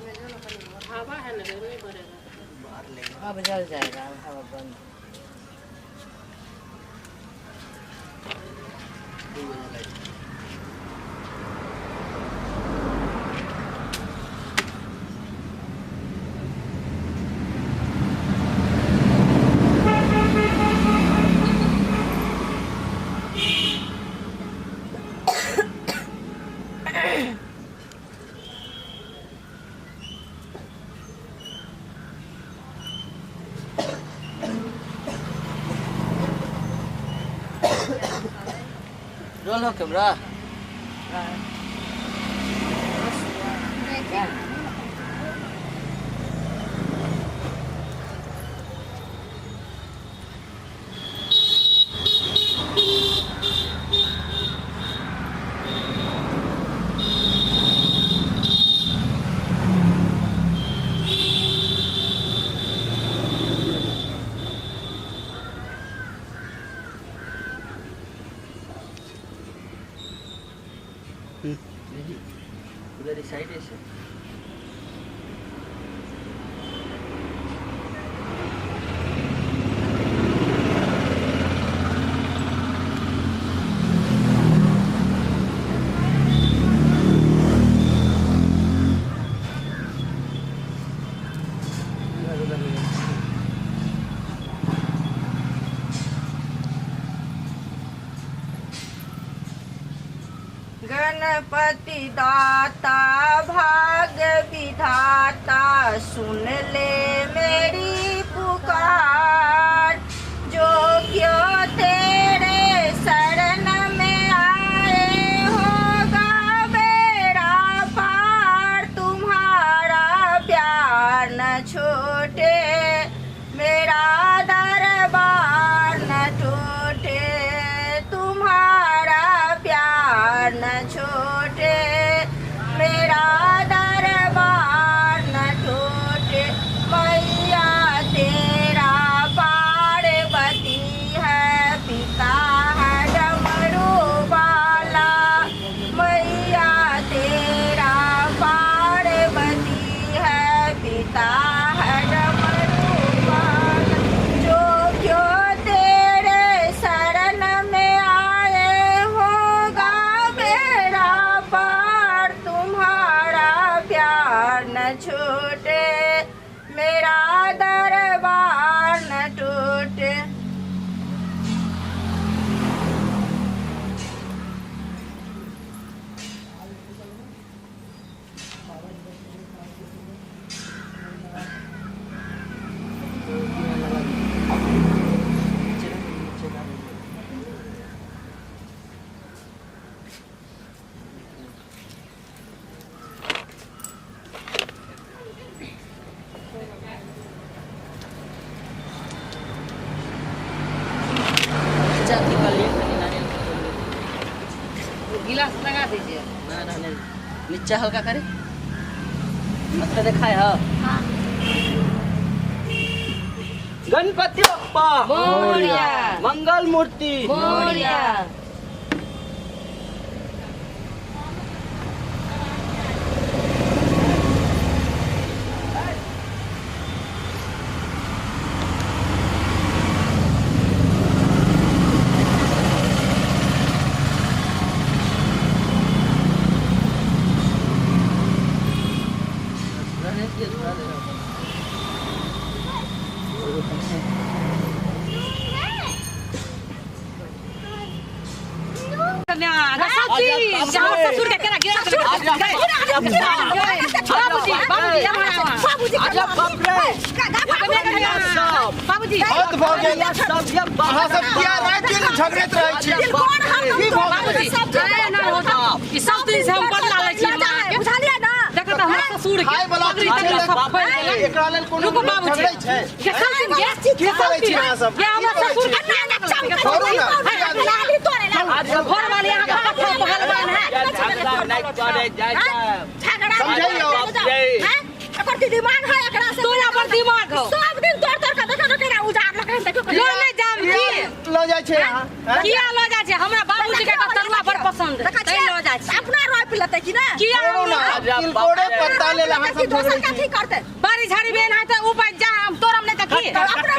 हवा है ना, गर्मी बढ़ेगा। अब जल जाएगा, अब हवा बंद। रोल हो कैमरा। उधर इस साइड ऐसे। उधर उधर उधर। गणपति दाता भाग विधाता, सुन ले मेरी पुकार। जो क्यों तेरे शरण में आए, होगा बेड़ा पार। तुम्हारा प्यार न छूटे, मेरा दरबार न टूटे। तुम्हारा प्यार न छूटे, मेरा दरबार न टूटे। मैया तेरा पार्वती है, पिता है डमरू वाला। मैया तेरा पार्वती है, पिता है डमरू वाला। जो क्यों तेरे शरण में आए, होगा मेरा पार। तुम्हारा प्यार न छूटे, मेरा दरबार न टूटे। नीचे नीचे ना। नीचा अथी कर लिए तनी नारियल के तोड़ लिए। वो गिलास लगा दीजिए। ना रहने दे। नीचा हल्का करे अच्छा दिखाए। हाँ, गणपति बप्पा मोरिया। मंगल मूर्ति मोरिया। रहने दीजिए थोड़ा देर। ससुर के केना गिरा बाबूजी, बाबूजी, बाबूजी, अरे बाप रे, बाबूजी। हद भऽ गेल। अहाँ सब किया राति दिन झगड़ैत रहै छी? की भऽ गेल? बाबूजी, अरे ना होता ई सब दिन से हम बदला लै छी। बुझलियै ना? देखो तऽ हमरा ससुर के खाय वाला पगड़ी तगड़ी सब खोलि देलक। एकरा लेल कोनो रुकू बाबूजी। झगड़ै छै? के सब दिन के की करै छी अहाँ सब? के हमरा की करै ससुर छी? के केना लगलक? छोड़ू ना। लाली तोड़े ला। घर वाले यहाँ कत्था पहलवान है। झगड़ा नहीं करे जाय साहब। झगड़ा समझाइयो। हैं? एकर की दिमाग है एकरा से? तोरा पर दिमाग हौ। सब दिन तोड़ तोड़ के देखो केना उजाड़ लगे हन, देखो। लो नहि जाम की लऽ जाइ छै अहाँ? हैं? किया लऽ जाइ छै? हमरा बाबूजी के तरुआ बड़ पसंद है, देखा तैं लऽ जाइ छै। अपना रोपि लेतै कि ना? किया छोड़ू ना। अरे बाप तिलकोरे रे। पत्ता लेल अहाँ सब दोसर झगड़ै छी। कथी करतै बारी झाड़ी बेन है त उ बाज जा हम तोरम नहीं त की अपना